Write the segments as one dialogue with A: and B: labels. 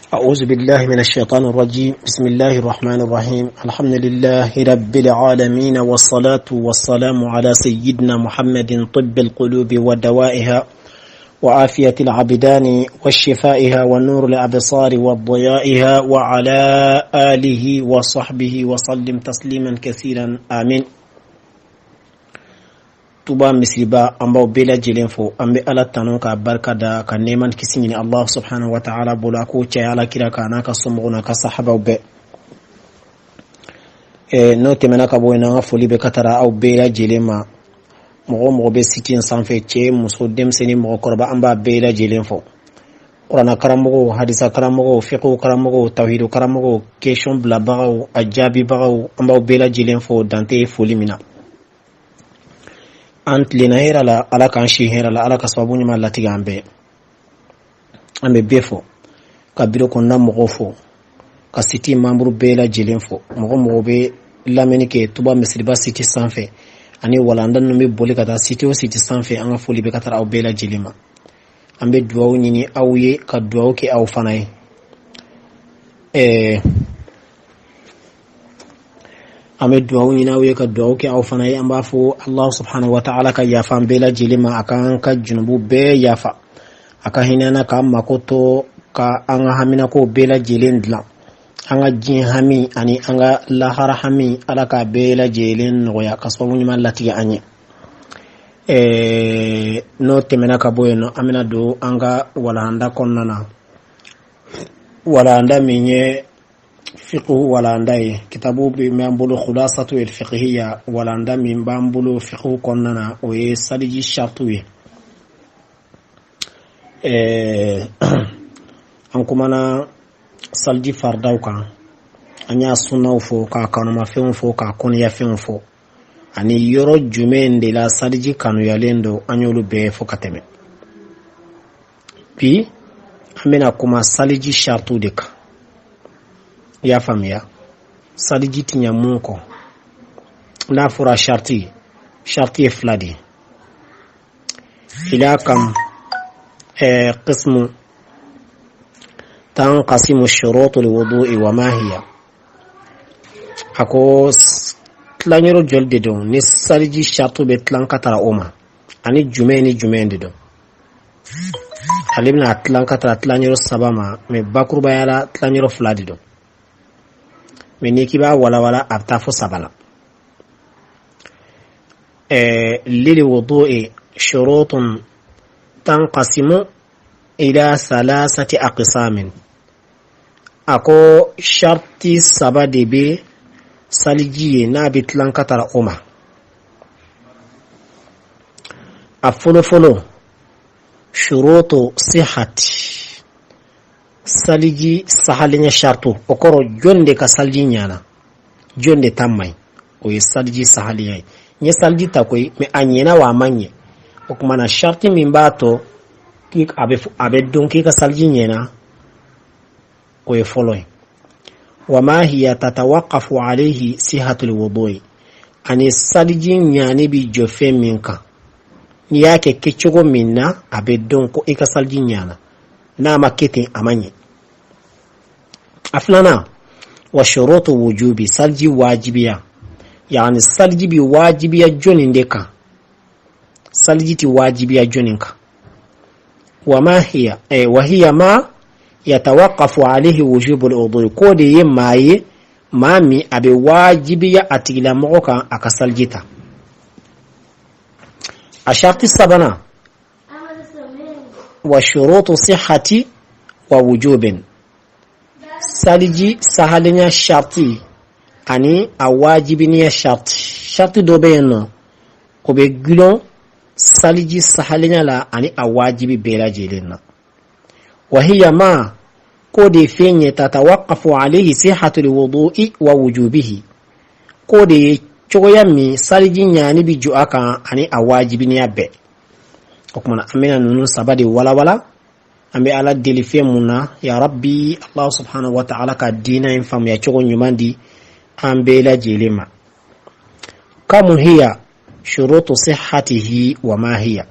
A: أعوذ بالله من الشيطان الرجيم. بسم الله الرحمن الرحيم. الحمد لله رب العالمين، والصلاة والسلام على سيدنا محمد طب القلوب ودوائها وعافية العبدان وشفائها ونور الأبصار وضيائها، وعلى آله وصحبه وسلم تسليما كثيرا، آمين. Tuba Misiriba, an b'aw bɛɛ lajɛlen fo. An bɛ Ala tanu k'a barika da, ka nɛɛma ni kisi ɲini Allah subhanahu wa ta'ala bolo, a k'o caya Ala kira kan n'a ka somɔgɔw n'a ka sahabaw bɛɛ. N'o tɛmɛna ka bɔ yen, an ka foli bɛ ka taara aw bɛɛ lajɛlen ma. Mɔgɔ o mɔgɔ bɛ site in sanfɛ, cɛ, muso, denmisɛnnin, mɔgɔkɔrɔba, an b'a bɛɛ lajɛlen fo. Kuranna karamɔgɔw, hadisa karamɔgɔw, fiqhu karamɔgɔw, tawhidu karamɔgɔw, question bilabagaw, a jaabibagaw, an b'aw bɛɛ lajɛlen fo dante foli min na. An tilenna hɛrɛ la, Ala k'an si hɛrɛ la, Ala ka sababu ɲuman latigɛ an bɛɛ. An bɛ bɛɛ fo, ka biro kɔnɔna mɔgɔw fo, ka site membre bɛɛ lajɛlen fo. Mɔgɔ mɔgɔ bɛ lamɛnni kɛ Tuba Misiriba site sanfɛ, ani walanda ninnu bɛ boli ka taa site o site sanfɛ, an ka foli bɛ ka taara aw bɛɛ lajɛlen ma. An bɛ dugawu ɲini aw ye, ka dugawu kɛ aw fana ye. An bɛ dugawu ɲini aw ye, ka dugawu kɛ aw fana ye. An b'a fɔ Allah subhanahu wa ta'ala ka yafa an bɛɛ lajɛlen ma, a k'an ka junubu bɛɛ yafa, a ka hinɛ na, k'an mako to, ka an ka haminakow bɛɛ lajɛlen dilan, an ka diɲɛ hami ani an ka lahara hami, Ala k'a bɛɛ lajɛlen nɔgɔya, ka sababu ɲuman latigɛ an ye. N'o tɛmɛna ka bɔ yen nɔ, an bɛna don an ka walanda kɔnɔna na, walanda min ye fiqhu walanda ye. Kitabu bɛ b'an bolo, Khulasatu el fiqhiya. Walanda min b'an bolo fiqhu kɔnɔna na, o ye saliji shartu ye. An kumana saliji faridaw kan, an y'a sunnaw fɔ, k'a kanumafɛnw fɔ, k'a kɔniyafɛnw fɔ, ani yɔrɔ jumɛn de la saliji kanuyalen don, an y'olu bɛɛ fɔ ka tɛmɛ. Bi an bɛna kuma saliji shartu de kan. I y'a faamuya, saliji ti ɲɛ mun kɔ? N'a fɔra sharti, sharti ye fila de ye. Ila kam qismu tanqasimu shurutu lwudu'i wa ma hiya? A ko tilanyɔrɔ joli de don ni saliji shartu bɛ tilan ka tara o ma, ani jumɛn ni jumɛn de don? Ale bɛna tilan ka tara tilanyɔrɔ saba ma, mɛ bakurubaya la tilanyɔrɔ fila de don. Mɛ n'i k'i b'a walawala, a bɛ taa fo saba la. Lilwudu'i shurutun tanqasimu ila salasati aqsamin. A ko sharti saba de bɛ saliji ye, n'a bɛ tilan ka tara o ma. A fɔlɔfɔlɔ, shurutu sihati, saliji sahalenya shartu. O kɔrɔ, jɔn de ka saliji ɲana, jɔn de ta man ɲi? O ye saliji sahalenya ye. N ye saliji ta koyi, mɛ a ɲɛna wa a ma ɲɛ? O tuma na, sharti min b'a to a bɛ dɔn k'i ka saliji ɲɛna, o ye fɔlɔ ye. Wa ma hiya tatawaqafu alayhi sihatul wudu'i, ani saliji ɲani bi jɔ fɛn min kan, n'i y'a kɛ kɛcogo min na, a bɛ dɔn ko i ka saliji ɲana, n'a ma kɛ ten, a ma ɲɛ. A filanan, wa shurutu wujubi, saliji wajibiya. Yani saliji bi wajibiya jɔnni de kan? Saliji ti wajibiya jɔnni kan? Wa ma hiya wa hiya ma yatawaqafu alayhi wujubul wudu'i, k'o de ye maa ye, maa min a bɛ wajibiya a tigilamɔgɔ kan a ka saliji ta. A sharti sabanan, wa shurutu sihhati wa wujubin, saliji sahalenya sharti ani a wajibiniya sharti. Sharti dɔ bɛ yen nɔ, o bɛ gulon saliji sahalenya la ani a wajibi bɛɛ lajɛlen na. Wa hiya ma, k'o de fɛn ye, tatawaqafu alayhi sihhatul wudu'i wa wujubihi, k'o de ye cogoya min saliji ɲani bi jɔ a kan ani a wajibiniya bɛɛ. O kumana, an bɛna ninnu saba de walawala. An bɛ Ala deli fɛn mun na? Ya rabbi, Allah subhanahu wa ta'ala ka diina in faamuya cogo ɲuman di an bɛɛ lajɛlen ma. Kamu hiya shurutu sihhatihi wa ma hiya?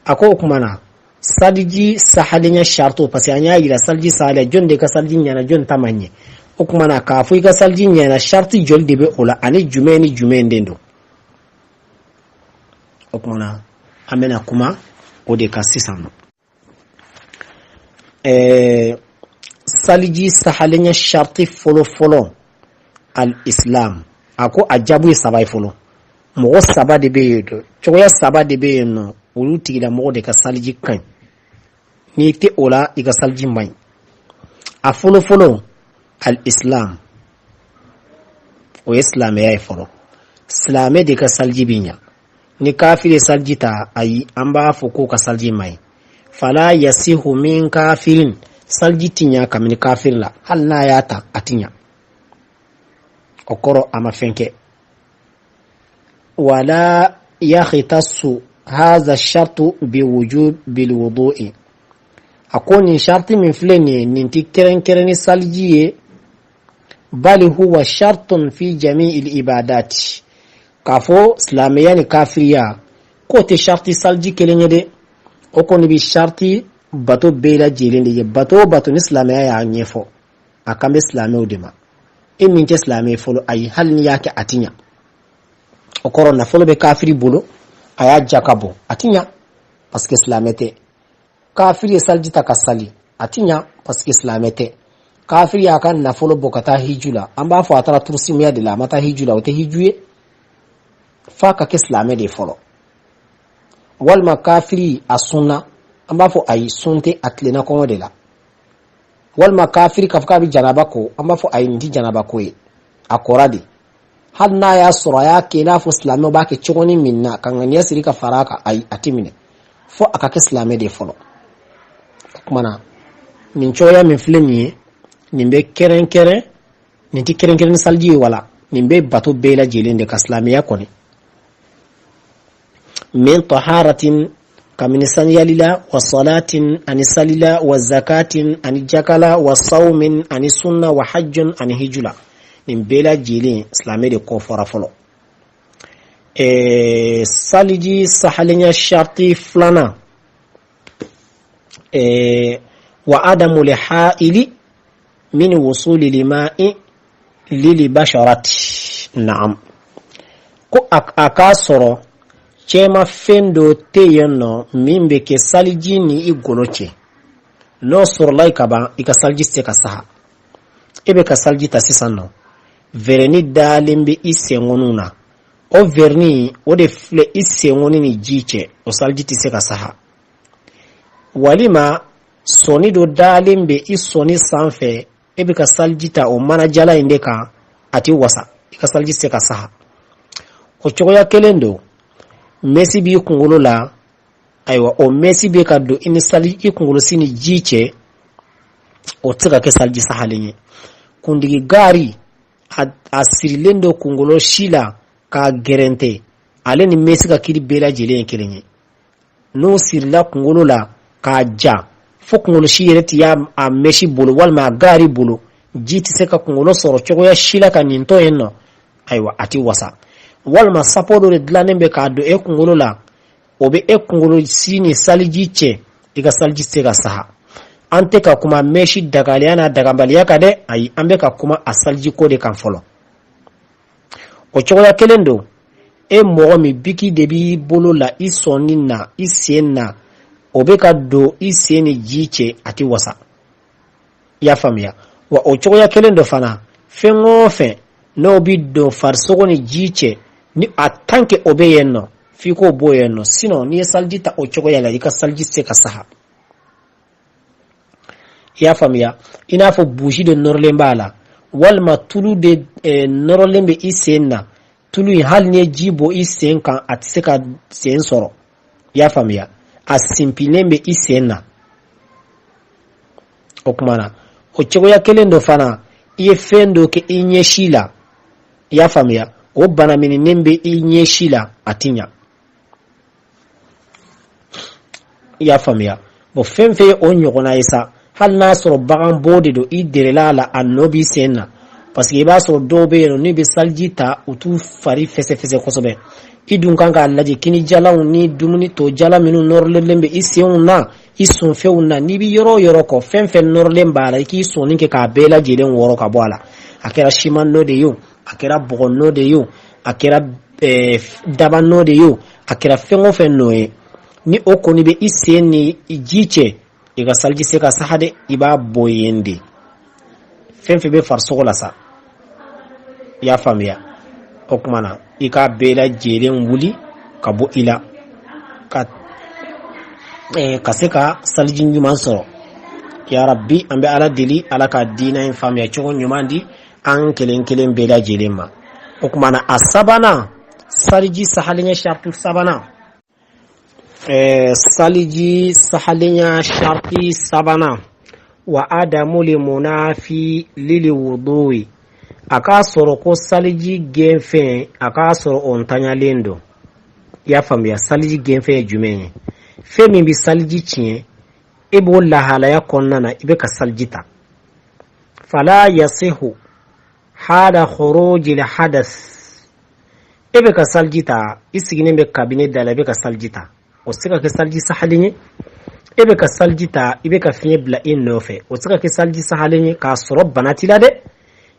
A: A ko o kumana, Saliji sahalenya sharto, parce que an y'a yira saliji sahalenya, jɔn de ka saliji ɲɛna, jɔn ta ma ɲɛ. O tuma na k'a fɔ i ka saliji ɲɛna, sharti joli de bɛ o la ani jumɛn ni jumɛn den don? O tuma na an bɛna kuma o de kan sisan nɔ. Saliji sahalenya sharti fɔlɔ fɔlɔ, al islam. A ko a jaabu ye saba ye fɔlɔ. Mɔgɔ saba de bɛ yen dɔ, cogoya saba de bɛ yen nɔ, olu tigilamɔgɔ de ka saliji ka ɲi. N'i tɛ o la, i ka saliji man ɲi. A fɔlɔ fɔlɔ, al islam, o ye silamɛya ye fɔlɔ. Silamɛ de ka saliji bɛ ɲa. Ni kafiri ye saliji ta, ayi, an b'a fɔ k'o ka saliji man ɲi. Fala yasihu min kafirin, saliji ti ɲa kabini kafiri la. Hali n'a y'a ta, a ti ɲa, o kɔrɔ a ma fɛn kɛ. Wala yakhtassu haza shartu biwujub bilwudu'i. A ko nin sharti min filɛ nin ye, nin ti kɛrɛnkɛrɛn ni saliji ye, bali huwa shartun fi jami'il ibadati. K'a fɔ silamɛya ni kafiriya k'o tɛ sharti saliji kelen ye dɛ, o kɔni bɛ sharti bato bɛɛ lajɛlen de ye. Bato o bato ni silamɛya y'a ɲɛfɔ, a kan bɛ silamɛw de ma. E min tɛ silamɛ ye fɔlɔ, ayi, hali n'i y'a kɛ, a ti ɲa. O kɔrɔ, nafolo bɛ kafiri bolo, a y'a jaka bɔ, a ti ɲa parce que silamɛ tɛ. Kafiri ye saliji ta ka sali, a ti ɲa parce que silamɛ tɛ. Kafiri y'a ka nafolo bɔ ka taa hiju la, an b'a fɔ a taara turusimuya de la, a ma taa hiju la, o tɛ hiju ye, f'a ka kɛ silamɛ de ye fɔlɔ. Walima kafiri a sunna, an b'a fɔ ayi, sun tɛ, a tilenna kɔngɔ de la. Walima kafiri k'a fɔ k'a bɛ janaba ko, an b'a fɔ ayi, nin tɛ janaba ko ye, a kɔra de. Hali n'a y'a sɔrɔ a y'a kɛ i n'a fɔ silamɛw b'a kɛ cogonin min na, ka ŋaniya siri ka fara a kan, ayi, a tɛ minɛ, fo a ka kɛ silamɛ de fɔlɔ. O tuma na nin cogoya min filɛ nin ye, nin bɛ kɛrɛnkɛrɛn, nin tɛ kɛrɛnkɛrɛn ni saliji ye, wala nin bɛ bato bɛɛ lajɛlen de ka silamɛya kɔni. Min taharatin, kabini saniyali la, wa salatin, ani salila, wa zakatin, ani jakala, wa sawmin, ani sunna, wa hajjun, ani hijula, nin bɛɛ lajɛlen silamɛ de kɔ fɔra fɔlɔ. Saliji sahalenya sharti filanan, wa adamu li ha'ili min wusuli lima'i lili basharati. Naam, ko a k'a sɔrɔ cɛma fɛn dɔ tɛ yen nɔ min bɛ kɛ saliji ni i golo cɛ. N'o sɔrɔla i ka ban, i ka saliji tɛ se ka saha. E bɛ ka saliji ta sisan nɔ, verni dalen bɛ i senkɔniw na, o verni o de filɛ i senkɔni ni ji cɛ, o saliji tɛ se ka saha. Walima sɔni dɔ dalen bɛ i sɔni sanfɛ, e bɛ ka saliji ta o manajala in de kan, a tɛ wasa, i ka saliji tɛ se ka saha. O cogoya kelen don, mɛsi b'i kunkolo la, ayiwa, o mɛsi bɛ ka don i ni sali, i kunkolosi ni ji cɛ, o tɛ se ka kɛ saliji sahalen ye. Kundigi gari a sirilen don kunkolo si la k'a gɛrɛntɛ, ale ni mɛsi ka kiri bɛɛ lajɛlen ye kelen ye. N'o sirila kunkolo la k'a ja fo kunkolo si yɛrɛ ti y'a a mɛsi bolo walima a gari bolo, ji tɛ se ka kunkolo sɔrɔ cogoya si la ka nin to yen nɔ, ayiwa, a tɛ wasa. Walima sapɔ dɔ de dilannen bɛ k'a don e kunkolo la, o bɛ e kunkolo si ni saliji cɛ, i ka saliji tɛ se ka saha. An tɛ ka kuma mɛsi dagaliya n'a dagabaliya kan dɛ, ayi, an bɛ ka kuma a saliji ko de kan fɔlɔ. O cogoya kelen don, e mɔgɔ min biki de b'i bolo la, i sɔnni na, i sen na, o bɛ ka don i sen ni ji cɛ, a tɛ wasa. I y'a faamuya wa? O cogoya kelen dɔ fana, fɛn o fɛn n'o bɛ don farisogo ni ji cɛ, ni a tant que o bɛ yen nɔ, f'i k'o bɔ yen nɔ. Sinon n'i ye saliji ta o cogoya la, i ka saliji tɛ se ka saha. I y'a faamuya? I n'a fɔ busi de nɔrɔlen b'a la, walima tulu de nɔrɔlen bɛ i sen na, tulu in, hali n'i ye ji bɔ i sen kan, a tɛ se ka sen sɔrɔ. I y'a faamuya? A sinpinnen bɛ i sen na. O tuma na o cogoya kelen dɔ fana, i ye fɛn dɔ kɛ i ɲɛsi la, i y'a faamuya, o banamininen bɛ i ɲɛsi la, a ti ɲa. I y'a faamuya? Bon, fɛn fɛn ye o ɲɔgɔnna ye sa, hali n'a sɔrɔ bagan bo de don, i derela a la, a nɔ b'i sen na, parce que i b'a sɔrɔ dɔw bɛ yen nɔ, n'u bɛ saliji ta, u t'u fari fɛsɛfɛsɛ kosɛbɛ. I dun kan k'a lajɛ kini jalanw ni dumuni tɔ jalan minnu nɔrɔlen bɛ i senw na, i sonfɛnw na, n'i bɛ yɔrɔ o yɔrɔ kɔ, fɛn fɛn nɔrɔlen b'a la, i k'i sɔnni kɛ k'a bɛɛ lajɛlen wɔrɔ ka bɔ a la. A kɛra siman nɔ de ye o, a kɛra bɔgɔ nɔ de ye o, a kɛra daba nɔ de ye o, a kɛra fɛn o fɛn nɔ ye, ni o kɔni bɛ i sen ni ji cɛ, i ka saliji se ka saha dɛ, i b'a bɔ yen de. Fɛn fɛn bɛ farisogo la sa, i y'a faamuya? O tuma na i k'a bɛɛ lajɛlen wuli ka bɔ i la ka se ka saliji ɲuman sɔrɔ. Ya rabbi, an bɛ Ala deli, Ala ka diinɛ in faamuya cogo ɲuman di an kelen kelen bɛɛ lajɛlen ma. O tuma na a sabanan, saliji sahalenya shartu sabanan, saliji sahalenya sharti sabanan, wa adamu li munafi lili wuduwi, a k'a sɔrɔ ko saliji gɛnfɛn, a k'a sɔrɔ o ntanyalen don. I y'a faamuya? Saliji gɛnfɛn ye jumɛn ye? Fɛn min bɛ saliji tiɲɛ, e b'o lahalaya kɔnɔna na, i bɛ ka saliji ta. Fala yasihu hala khurujil hadas. E bɛ ka saliji ta, i sigilen bɛ kabine da la, i bɛ ka saliji ta, o tɛ se ka kɛ saliji sahalen ye. E bɛ ka saliji ta, i bɛ ka fiɲɛ bila i nɔfɛ, o tɛ se ka kɛ saliji sahalen ye k'a sɔrɔ bana t'i la dɛ.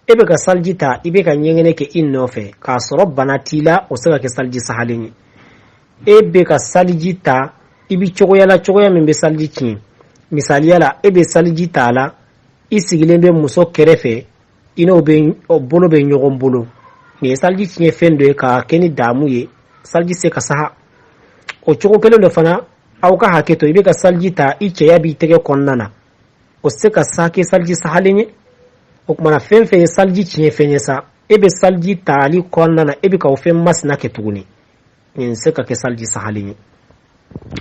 A: E bɛ ka saliji ta, i bɛ ka ɲɛgɛnɛ kɛ i nɔfɛ k'a sɔrɔ bana t'i la, o tɛ se ka kɛ saliji sahalen ye. E bɛ ka saliji ta, i bɛ cogoya la, cogoya min bɛ saliji tiɲɛ. Misaliya la, e bɛ saliji ta la, i sigilen bɛ muso kɛrɛfɛ, i n'o bɛ bolo bɛ ɲɔgɔn bolo, nin ye saliji tiɲɛ fɛn dɔ ye k'a kɛ ni damu ye, saliji se ka saha. O cogo kelen dɔ fana, aw ka hakɛ to, i bɛ ka saliji ta, i cɛya b'i tɛgɛ kɔnɔna na, o se ka sa kɛ saliji sahalen ye. O tuma na fɛn fɛn ye saliji tiɲɛ fɛn ye sa, e bɛ saliji tali kɔnɔna na, e bɛ ka o fɛn masina kɛ tuguni, nin se ka kɛ saliji sahalen ye.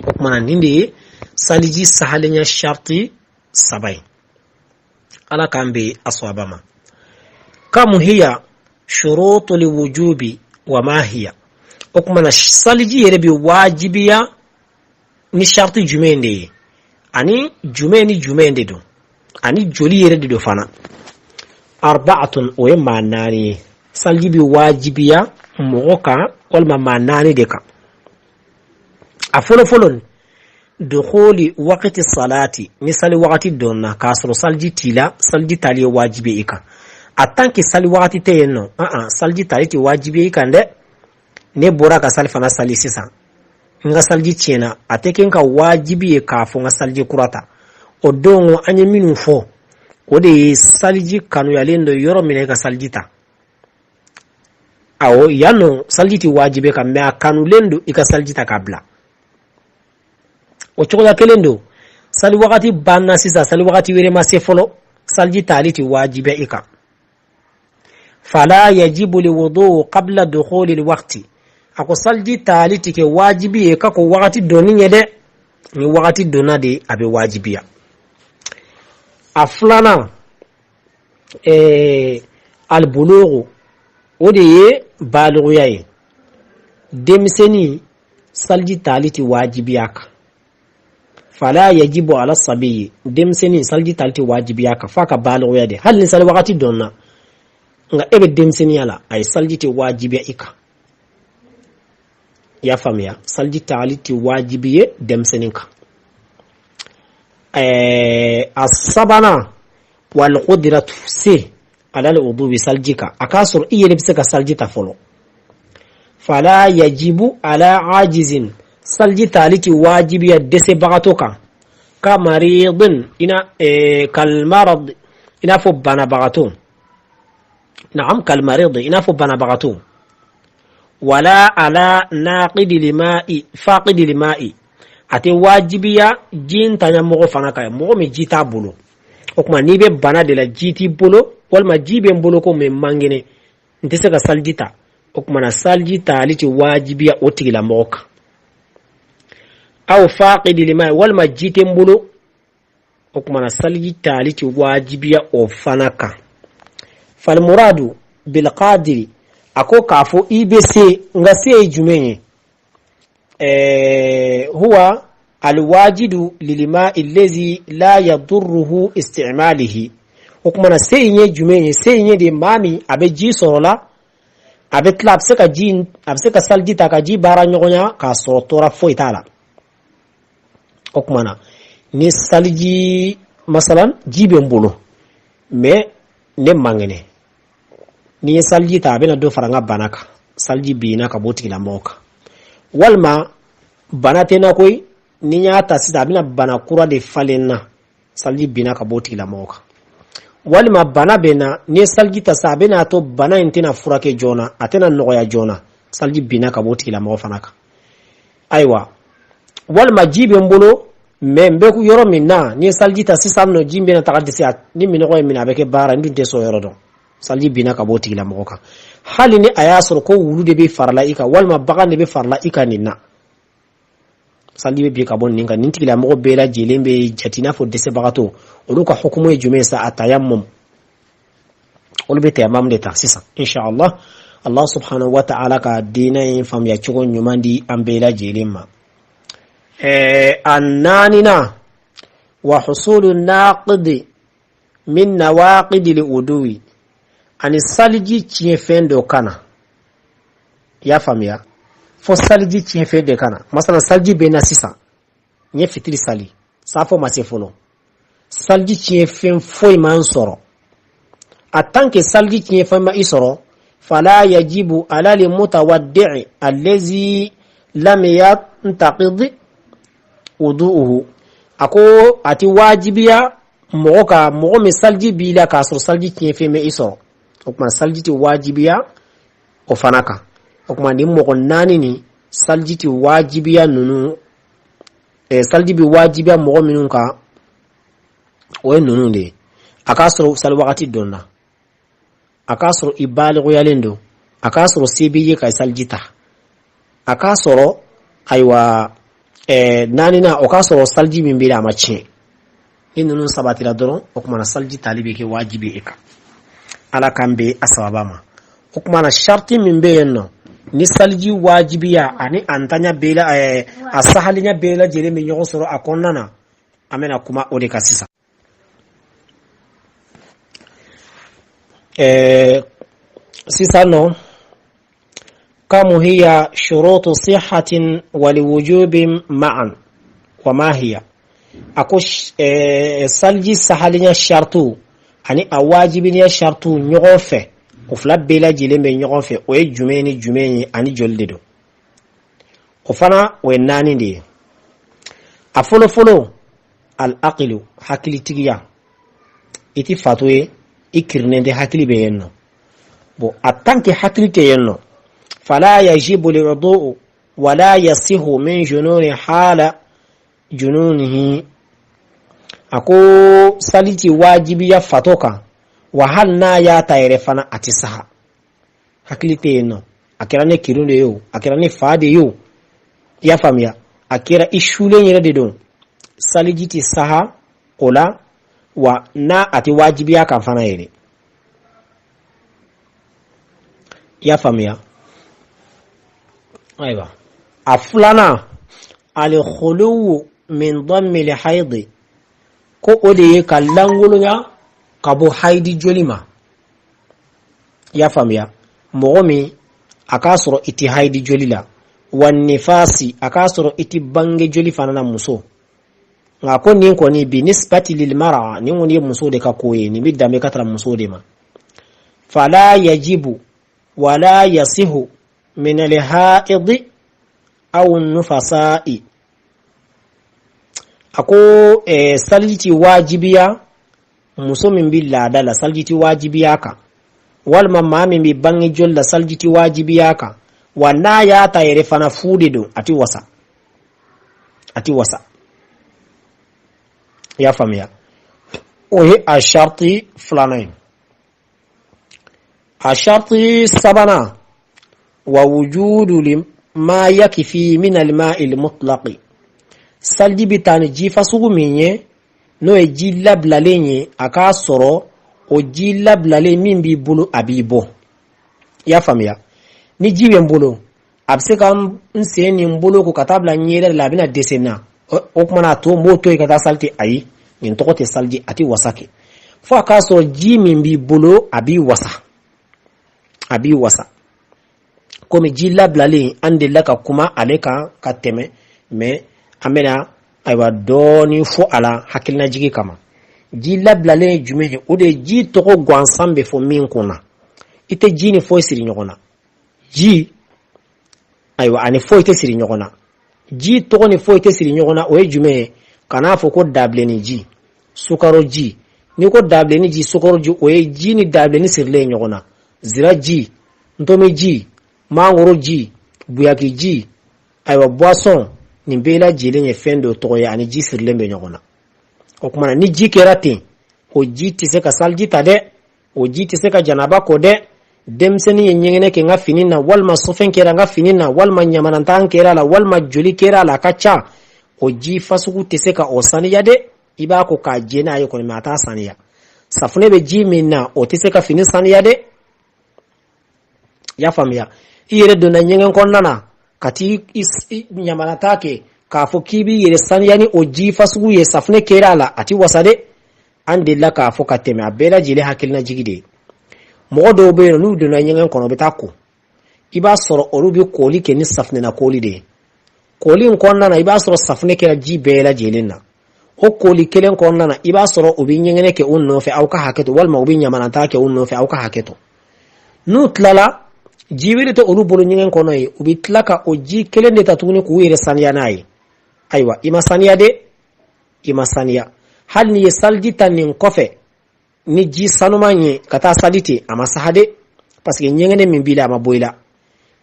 A: O tuma na nin de ye saliji sahalenya sharti saba ye. Ala k'an bɛn a sawaba ma. Kam hiya shurutul wujubi wa ma hiya. O tuma na saliji yɛrɛ bɛ wajibiya ni sharti jumɛn de ye, ani jumɛn ni jumɛn de don, ani joli yɛrɛ de don fana? Arba'atun, o ye maa naani ye. Saliji bɛ wajibiya mɔgɔ kan walima maa naani de kan. A fɔlɔfɔlɔ, dukhuli waqti salati, ni sali wagati donna k'a sɔrɔ saliji t'i la, saliji tali ye wajibi i kan. A tant que sali wagati tɛ yen nɔ, an saliji tali tɛ wajibi i kan dɛ. Ne bɔra ka sali fana sali sisan, n ka saliji tiɲɛna, a tɛ kɛ n ka wajibi ye k'a fɔ n ka saliji kura ta. O don an ye minnu fɔ, o de ye saliji kanuyalen don yɔrɔ min na i ka saliji ta. Awɔ, yan nɔ saliji tɛ wajibi kan, mais a kanulen don i ka saliji ta k'a bila. O cogoya kelen don, sali wagati banna sisan, sali wagati wɛrɛ ma se fɔlɔ, saliji tali tɛ wajibi i kan. Fala yajibu lwudu qabla dukhuli lwaqti. A ko saliji tali tɛ kɛ wajibi ye ka ko wagati donni ɲɛ dɛ. Ni wagati donna de, a bɛ wajibiya. A filanan, albulugu, o de ye baliguya ye. Denmisɛnnin, saliji tali tɛ wajibiya kan. Fala yajibu ala sabiyi, denmisɛnnin saliji tali tɛ wajibiya kan f'a ka baliguya de. Hali ni sali wagati dɔnna, nka e bɛ denmisɛnninya la, a ye saliji tɛ wajibiya i kan. I y'a faamuya? Saliji tali tɛ wajibi ye denmisɛnnin kan. A sabanan, wal qudratu, se, alal wudubi, saliji kan, a k'a sɔrɔ i yɛrɛ bɛ se ka saliji ta fɔlɔ. Fala yajibu ala ajizin, saliji tali tɛ wajibiya dɛsɛbagatɔ kan. Ka maridin ina kalmarad, i n'a fɔ banabagatɔ. Naam, kalmarid, i n'a fɔ banabagatɔ. Wala ala naqidi lima'i, faqidi lima'i, a tɛ wajibiya ji ntanya mɔgɔ fana kan, mɔgɔ min ji t'a bolo. O tuma n'i bɛ bana de la, ji t'i bolo, walima ji bɛ n bolo ko mɛ man kɛnɛ, n tɛ se ka saliji ta, o tuma na saliji tali tɛ wajibiya o tigilamɔgɔ kan. Aw faqidi lima'i, walima ji tɛ n bolo, o tuma na saliji tali tɛ wajibiya o fana kan. Falmuradu bilqadiri, a ko k'a fɔ i bɛ se, nka se ye jumɛn ye? Huwa alwajidu lilma'i allazi la yadurruhu istimalihi. O tuma na se in ye jumɛn ye? Se in ye de maa min a bɛ ji sɔrɔ la, A bɛ tila, a bɛ se ka ji, a bɛ se ka saliji ta ka ji baara ɲɔgɔnya k'a sɔrɔ tɔɔrɔ foyi t'a la. O tuma na, ni saliji, masalan, ji bɛ n bolo, mais ne man kɛnɛ, ni n ye saliji ta, a bɛna dɔ fara n ka bana kan. Saliji binna ka bɔ tigilamɔgɔ kan. Walima bana tɛ n na koyi, ni n y'a ta sisan, a bɛna bana kura de falen n na. Saliji binna ka bɔ tigilamɔgɔ kan. Walima bana bɛ n na, ni ye saliji ta sisan, a bɛna a to bana in tɛna furakɛ joona, a tɛna nɔgɔya joona. Saliji binna ka bɔ tigilamɔgɔ fana kan. Ayiwa, walima ji bɛ n bolo, mais n bɛ yɔrɔ min na, ni ye saliji ta sisan nɔ, ji bɛna taga dɛsɛ. Ni minnɔgɔ ye minɛ, a bɛ kɛ baara, n dun tɛ sɔn yɔrɔ dɔn. Saliji binna ka bɔ tigilamɔgɔ kan, hali ni a y'a sɔrɔ ko wulu de bɛ farala i kan, walima bagan de bɛ farala i kan. Nin na, saliji bɛ bin ka bɔ nin kan. Nin tigilamɔgɔ bɛɛ lajɛlen bɛ jate i n'a fɔ dɛsɛbagatɔ. Olu ka hukumu ye jumɛn ye sa? A tayamum, olu bɛ tayamam de ta sisan, inshallah. Allah subhanahu wa ta'ala ka diinɛ in faamuya cogo ɲuman di an bɛɛ lajɛlen ma. A naaninan, wa husulu naqidi min nawaqidi wudu'i, ani saliji tiɲɛfɛn dɔ ka na. I y'a faamuya? Fo saliji tiɲɛfɛn de ka na. Masalan, saliji bɛ n na sisan, n ye fitiri sali, safo ma se fɔlɔ, saliji tiɲɛfɛn foyi ma n sɔrɔ. En tant que saliji tiɲɛfɛn ma i sɔrɔ, fala yajibu ala li mutawaddi'i allazi lam yantaqid wudu'uhu. A ko a ti wajibiya mɔgɔ ka, mɔgɔ min saliji b'i la k'a sɔrɔ saliji tiɲɛfɛn ma i sɔrɔ. O tuma, saliji tɛ wajibiya o fana kan. O tuma, nin mɔgɔ naani nin, saliji tɛ wajibiya ninnu, saliji bɛ wajibiya mɔgɔ minnu kan, o ye ninnu de ye: a k'a sɔrɔ sali wagati donna, a k'a sɔrɔ i baliguyalen don, a k'a sɔrɔ se b'i ye ka saliji ta, a k'a sɔrɔ, ayiwa, naaninan, o k'a sɔrɔ saliji min b'i la, a ma tiɲɛ. Ni ninnu sabatira dɔrɔn, o kumana saliji tali bɛ kɛ wajibi e kan. Ala k'an bɛn a sababa ma. O kumana, sariti min bɛ yen nɔ ni saliji wajibiya ani a ntanya bɛɛ la, a sahalinya bɛɛ lajɛlen bɛ ɲɔgɔn sɔrɔ a kɔnɔna na, an bɛna kuma o de kan sisan. Sisan nɔ, kamu hiya shurutu sihatin waliwujubin ma'an wa ma hiya? A ko saliji sahalinya shartu ani a wajibiya shartu ɲɔgɔn fɛ, o fila bɛɛ lajɛlen bɛ ɲɔgɔn fɛ, o ye jumɛn ni jumɛn ye, ani joli de don? O fana, o ye naani de ye. A fɔlɔ fɔlɔ, al aqilu, hakilitigiya. I ti fato ye, i kirinen tɛ, hakili bɛ yen nɔ. Bon, en tant que hakili tɛ yen nɔ, fala yajibu lwudu wala yasihu min jununi hala jununihi. A ko sali ti wajibiya fatɔ kan, wa hali n'a y'a ta yɛrɛ fana, a ti saha. Hakili tɛ yen nɔ, a kɛra ne kirun de ye o, a kɛra ne fa de ye o, i y'a faamuya, a kɛra i sulen yɛrɛ de don, saliji ti saha o la, wa n'a a tɛ wajibiya kan fana yɛrɛ. I y'a faamuya? Ayiwa, a filanan, alkhuluwu min damil haidi, ko o de ye ka lankolonya ka bɔ hayidi joli ma. I y'a faamuya? Mɔgɔ min a k'a sɔrɔ i tɛ hayidi joli la, wa nifasi, a k'a sɔrɔ i tɛ bange joli fana na, muso. Nka ko nin kɔni, bi nisbati lil mara, nin kɔni ye muso de ka ko ye, nin bɛ danbe ka tara muso de ma. Fala yajibu wala yasihu min alhaidi aw nufasai. A ko saliji ti wajibiya muso min bɛ laada la, saliji ti wajibiya kan, walima maa min bɛ bange joli la, saliji ti wajibiya kan, wa n'a y'a ta yɛrɛ fana, fu de don, a ti wasa, a ti wasa. I y'a faamuya? O ye a sharti filanan ye. A sharti sabanan, wa wujudu ma yakifi min alma'i almutlaqi. Saliji bɛ taa ni ji fasugu min ye, n'o ye ji labilalen ye, a k'a sɔrɔ o ji labilalen min b'i bolo, a b'i bɔ. I y'a faamuya? Ni ji bɛ n bolo, a bɛ se ka n sen ni n bolo ko ka taa bila n ɲɛda la, a bɛna dɛsɛ n na. O kumana, a to n b'o to yen ka taa sali ten. Ayi, nin tɔgɔ tɛ saliji, a tɛ wasa kɛ. Fo a k'a sɔrɔ ji min b'i bolo, a b'i wasa, a b'i wasa. Komi ji labilalen, an delila ka kuma ale kan ka tɛmɛ, mais an bɛna ayiwa dɔɔnin fɔ a la hakilinajigi kama. Ji labilalen ye jumɛn ye? O de ye ji tɔgɔ gansan bɛ fɔ min kun na, i tɛ ji ni foyi siri ɲɔgɔn na. Ji, ayiwa, ani foyi tɛ siri ɲɔgɔn na. Ji tɔgɔ ni foyi tɛ siri ɲɔgɔn na, o ye jumɛn ye? Kan'a fɔ ko dabilenni ji, sukaro ji. N'i ko dabilenni ji, sukaro ji, o ye ji ni dabilenni sirilen ye ɲɔgɔn na. Zira ji, ntomi ji, mangoro ji, buyaki ji, ayiwa, boisson, nin bɛɛ lajɛlen ye fɛn dɔ tɔgɔ ye ani ji sirilen bɛ ɲɔgɔn na. O tuma na, ni ji kɛra ten, o ji tɛ se ka saliji ta dɛ, o ji tɛ se ka janaba ko dɛ. Denmisɛnnin ye ɲɛgɛnɛ kɛ n ka fini na, walima sɔfɛn kɛra n ka fini na, walima ɲamanatan kɛra a la, walima joli kɛra a la, a ka ca, o ji fasugu tɛ se ka o saniya dɛ. I b'a ko k'a jɛ n'a ye kɔni, mais a t'a saniya. Safunɛ bɛ ji min na, o tɛ se ka fini saniya dɛ. I y'a faamuya? I yɛrɛ donna ɲɛgɛn kɔnɔna na ka t'i ɲamanata kɛ, k'a fɔ k'i b'i yɛrɛ saniya ni o ji fasugu ye, safunɛ kɛra a la, a ti wasa dɛ. An delila k'a fɔ ka tɛmɛ, a bɛɛ lajɛlen hakilinajigi de ye. Mɔgɔ dɔw bɛ yen, n'u donna ɲɛgɛn kɔnɔ, u bɛ taa ko, i b'a sɔrɔ olu bɛ koli kɛ ni safunɛna koli de ye. Koli in kɔnɔna na, i b'a sɔrɔ safunɛ kɛra ji bɛɛ lajɛlen na. O koli kelen kɔnɔna na, i b'a sɔrɔ u bɛ ɲɛgɛnɛ kɛ u nɔfɛ, aw ka hakɛ to, walima u bɛ ɲamanata kɛ u nɔfɛ, aw ka hakɛ to. N'u tilala, ji wɛrɛ tɛ olu bolo ɲɛgɛn kɔnɔ yen, u bɛ tila ka o ji kelen de ta tuguni k'u yɛrɛ saniya n'a ye. Ayiwa, i ma saniya dɛ, i ma saniya. Hali n'i ye saliji ta nin kɔfɛ ni ji sanuman ye ka taa sali ten, a ma saha dɛ, parce que ɲɛgɛnɛ min b'i la, a ma bɔ i la.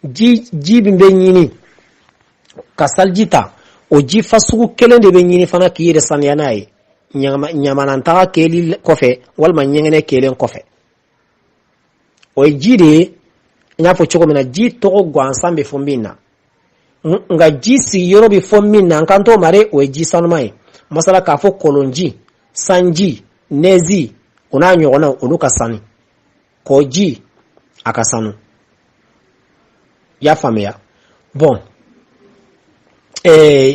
A: Ji min bɛ ɲini ka saliji ta, o ji fasugu kelen de bɛ ɲini fana k'i yɛrɛ saniya n'a ye ɲamanantaga kɛli kɔfɛ walima ɲɛgɛnɛ kɛlen kɔfɛ. O ye ji de ye. N y'a fɔ cogo min na, ji tɔgɔ gansan bɛ fɔ min na, nka ji sigiyɔrɔ bɛ fɔ min na, an kan t'o ma dɛ, o ye ji sanuman ye. Masala k'a fɔ kɔlɔnji, sanji, nɛzi, o n'a ɲɔgɔnnaw, olu ka sanu. Kɔji, a ka sanu. I y'a faamuya? Bɔn,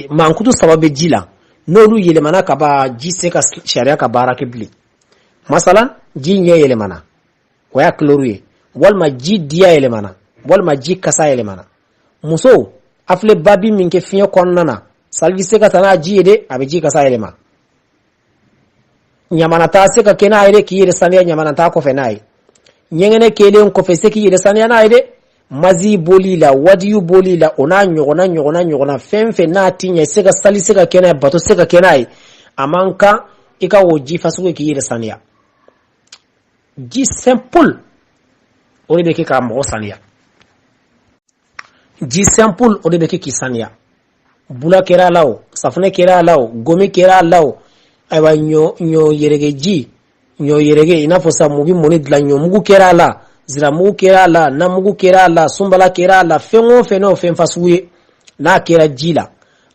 A: mankutu saba bɛ ji la, n'olu yɛlɛmana ka ban, ji se ka sariya ka baara kɛ bilen. Masalan, ji ɲɛ yɛlɛmana, o y'a couleur ye, walima ji diya yɛlɛmana, walima ji kasa yɛlɛmana. Muso a filɛ babi min kɛ fiɲɛ kɔnɔna na, saliji se ka ta n'a ji ye dɛ, a bɛ ji kasa yɛlɛma. Ɲamanata se ka kɛ n'a ye dɛ, k'i yɛrɛ saniya ɲamanata kɔfɛ n'a ye. Ɲɛgɛnɛ kɛlen kɔfɛ, se k'i yɛrɛ saniya n'a ye dɛ. Mazi boli la, wadiyu boli la, o n'a ɲɔgɔnna ɲɔgɔnna ɲɔgɔnna, fɛn fɛn n'a ti ɲɛ, se ka sali se ka kɛ n'a ye, bato se ka kɛ n'a ye, a man kan i ka o ji fasugu k'i yɛrɛ saniya. Ji simple, o de bɛ kɛ ka mɔgɔ saniya. Ji simple, o de bɛ kɛ k'i saniya. Bula kɛra a la o, safunɛ kɛra a la o, gomi kɛra a la o, ayiwa, ɲɔ yɛrɛkɛ ji, ɲɔ yɛrɛkɛ, i n'a fɔ sa mun bɛ mɔni dilan, ɲɔmugu kɛra a la, ziramugu kɛra a la, namugu kɛra a la, sunbala kɛra a la, fɛn o fɛn n'o fɛn fasugu ye, n'a kɛra ji la,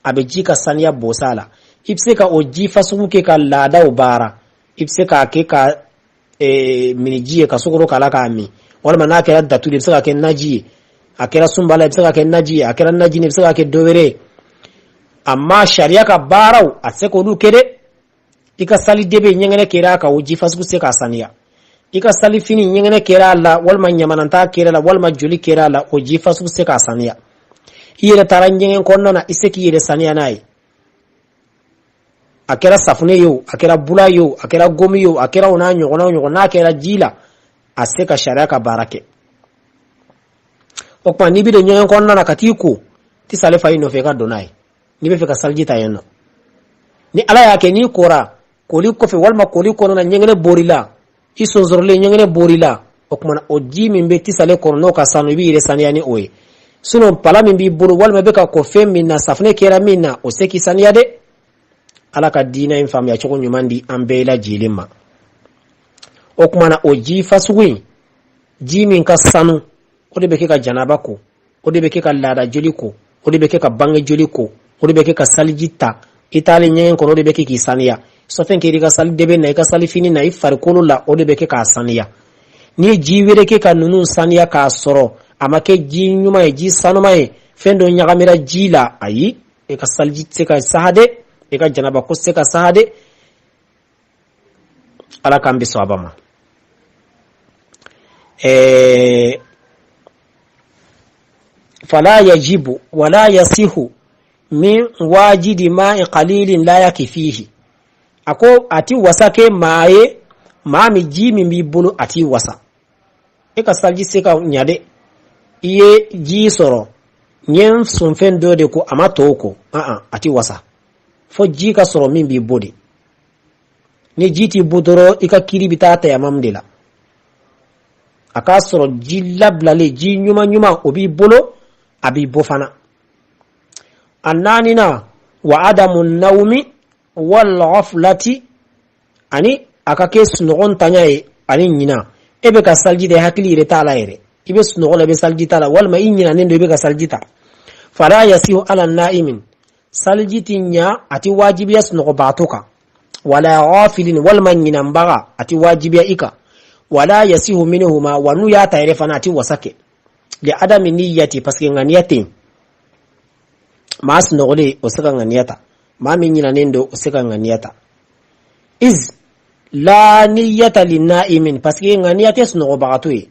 A: a bɛ ji ka saniya bɔsa a la. I bɛ se ka o ji fasugu kɛ ka laadaw baara, i bɛ se k'a kɛ ka miniji ye, ka sukaro k'a la k'a min, walima n'a kɛra datuli, i bɛ se k'a kɛ naji ye. A kɛra sunbala, i bɛ se k'a kɛ naji ye. A kɛra naji, i bɛ se k'a kɛ dɔ wɛrɛ ye. Amma sariya ka baaraw, a tɛ se k'olu kɛ dɛ. I ka sali de bɛ ɲɛgɛnɛ kɛra a kan, o ji fasugu se k'a saniya. I ka salifini, ɲɛgɛnɛ kɛra a la, walima ɲamananta kɛra a la, walima joli kɛra a la, o ji fasugu se k'a saniya. I yɛrɛ taara ɲɛgɛn kɔnɔna na, i se k'i yɛrɛ saniya n'a ye. A kɛra safunɛ ye o, a kɛra bula ye o, a kɛra gomi ye o, a kɛra o n'a ɲɔgɔnna o ɲɔgɔn, n'a kɛra ji la, a se ka sariya ka baara kɛ. O tuma, n'i bɛ don ɲɛgɛn kɔnɔna na ka t'i ko, tisale fa i nɔfɛ, i ka don n'a ye. N'i bɛ fɛ ka saliji ta yen nɔ, ni Ala y'a kɛ n'i kora, koli kɔfɛ walima koli kɔnɔna, ɲɛgɛnɛ bor'i la, i sonsorolen, ɲɛgɛnɛ bor'i la, o tuma o ji min bɛ tisale kɔnɔ, n'o ka sanu, i b'i yɛrɛ saniya ni o ye. Sinon pala min b'i bolo, walima i bɛ ka ko fɛn min na, safunɛ kɛra min na, o se k'i saniya dɛ. Ala ka diinɛ in faamuya cogo ɲuman di an bɛɛ lajɛlen ma. O tuma na, o ji fasugu in, ji min ka sanu, o de bɛ kɛ ka janaba ko, o de bɛ kɛ ka laada joli ko, o de bɛ kɛ ka bange joli ko, o de bɛ kɛ ka saliji ta i taalen ɲɛgɛn kɔnɔ, o de bɛ kɛ k'i saniya. Sɔfɛn kɛra i ka sali debe na, i ka salifini na, i farikolo la, o de bɛ kɛ k'a saniya. N'i ye ji wɛrɛ kɛ ka ninnu saniya k'a sɔrɔ a ma kɛ ji ɲuman ye, ji sanuman ye, fɛn dɔ ɲagamira ji la, ayi, i ka saliji tɛ se ka saha dɛ, i ka janaba ko tɛ se ka saha dɛ. Ala k'an bɛ sɔn a ma. Fala yajibu wala yasihu min wajidi ma'i qalilin la yakfihi. A ko a ti wasa kɛ maa ye, maa min ji min b'i bolo a t'i wasa. E ka saliji se ka ɲa dɛ, i ye ji sɔrɔ, n ye n sunfɛn dɔ de ko a ma tɔw ko, a ti wasa, fo ji ka sɔrɔ min b'i bo de. Ni ji t'i bo dɔrɔn, i ka kiri bɛ taa tayamamu de la. A k'a sɔrɔ ji labilalen, ji ɲuman ɲuman, o b'i bolo, a b'i bo fana. A naaninan, wa adamu nawmi wal ghaflati, ani a ka kɛ sunɔgɔ ntanya ye ani ɲina. E bɛ ka saliji ta, hakili yɛrɛ t'a la yɛrɛ, i bɛ sunɔgɔ la, i bɛ saliji ta la, walima i ɲinanen don, i bɛ ka saliji ta. Fala yasihu ala na'imin, saliji ti ɲa, a ti wajibiya sunɔgɔbaatɔ kan, wala ghafilin, walima ɲinanbaga, a ti wajibiya i kan, wala yasihu minhuma, wa n'u y'a ta yɛrɛ fana, a ti wasa kɛ, li adami niyyati, parce que ŋaniya tɛ yen. Maa sunɔgɔlen, o se ka ŋaniya ta, maa min ɲinanen don, o se ka ŋaniya ta. Iz la niyyata li na'imin, parce que ŋaniya tɛ sunɔgɔbagatɔ ye,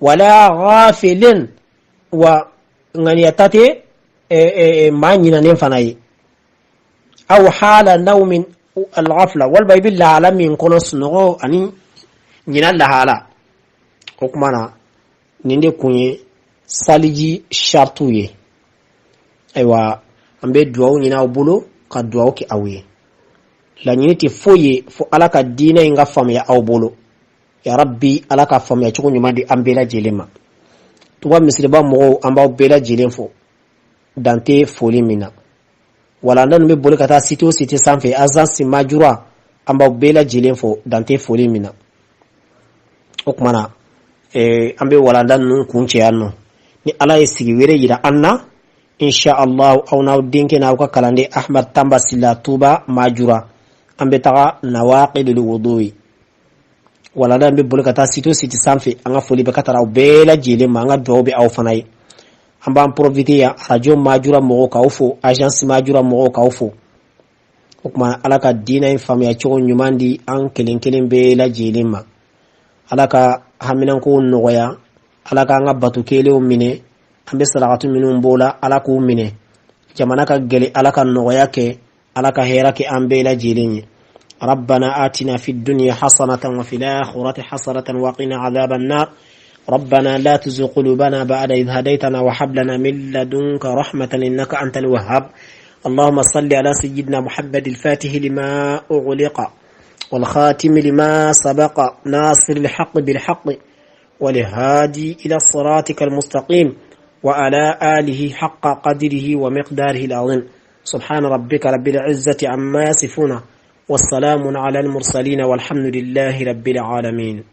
A: wala ghafilin, wa ŋaniya ta tɛ maa ɲinanen fana ye, aw hala nawmin al-ghafla, walima i bɛ lahala min kɔnɔ, sunɔgɔ ani ɲina lahala. O kuma na, nin de kun ye saliji shartu ye. Ayiwa, an bɛ duwawu ɲini aw bolo, ka duwawu kɛ aw ye. Laɲini tɛ foyi ye fo Ala ka diinɛ in ka faamuya aw bolo. Ya Rabbi, Ala ka faamuya cogo ɲuman di an bɛɛ lajɛlen ma. Tuba misiriba mɔgɔw, an b'aw bɛɛ lajɛlen fo, dan tɛ foli min na. Walanda ninnu bɛ boli ka taa site o site sanfɛ, agence Majura, an b'aw bɛɛ lajɛlen fo, dan tɛ foli min na. O tuma na, an bɛ walanda ninnu kun cɛ yan nɔ. Ni Ala ye sigi wɛrɛ yira an na, insha Allah, aw n'aw denkɛ n'aw ka kalanden Ahmad Tamba Sila, Tuba Majura, an bɛ taga nawaqidul wudu'i. Walanda in bɛ boli ka taa site o site sanfɛ, an ka foli bɛ ka taara aw bɛɛ lajɛlen ma, an ka dugawu bɛ aw fana ye. An b'an profiter yan, radio Majura mɔgɔw k'aw fo, agence Majura mɔgɔw k'aw fo. O tuma, Ala ka diinɛ in faamuya cogo ɲuman di an kelen kelen bɛɛ lajɛlen ma. Ala ka haminankow nɔgɔya, Ala k'an ka bato kelenw minɛ, an bɛ sarakatu minnu b'o la, Ala k'u minɛ. Jamana ka gɛlɛn, Ala ka nɔgɔya kɛ, Ala ka hɛrɛ kɛ an bɛɛ lajɛlen ye. ربنا آتنا في الدنيا حسنة وفي الآخرة حسنة وقنا عذاب النار. ربنا لا تزغ قلوبنا بعد إذ هديتنا وهب لنا من لدنك رحمة إنك أنت الوهاب. اللهم صل على سيدنا محمد الفاتح لما أغلق والخاتم لما سبق ناصر الحق بالحق والهادي إلى صراطك المستقيم وعلى آله حق قدره ومقداره العظيم. سبحان ربك رب العزة عما يصفون والسلام على المرسلين والحمد لله رب العالمين.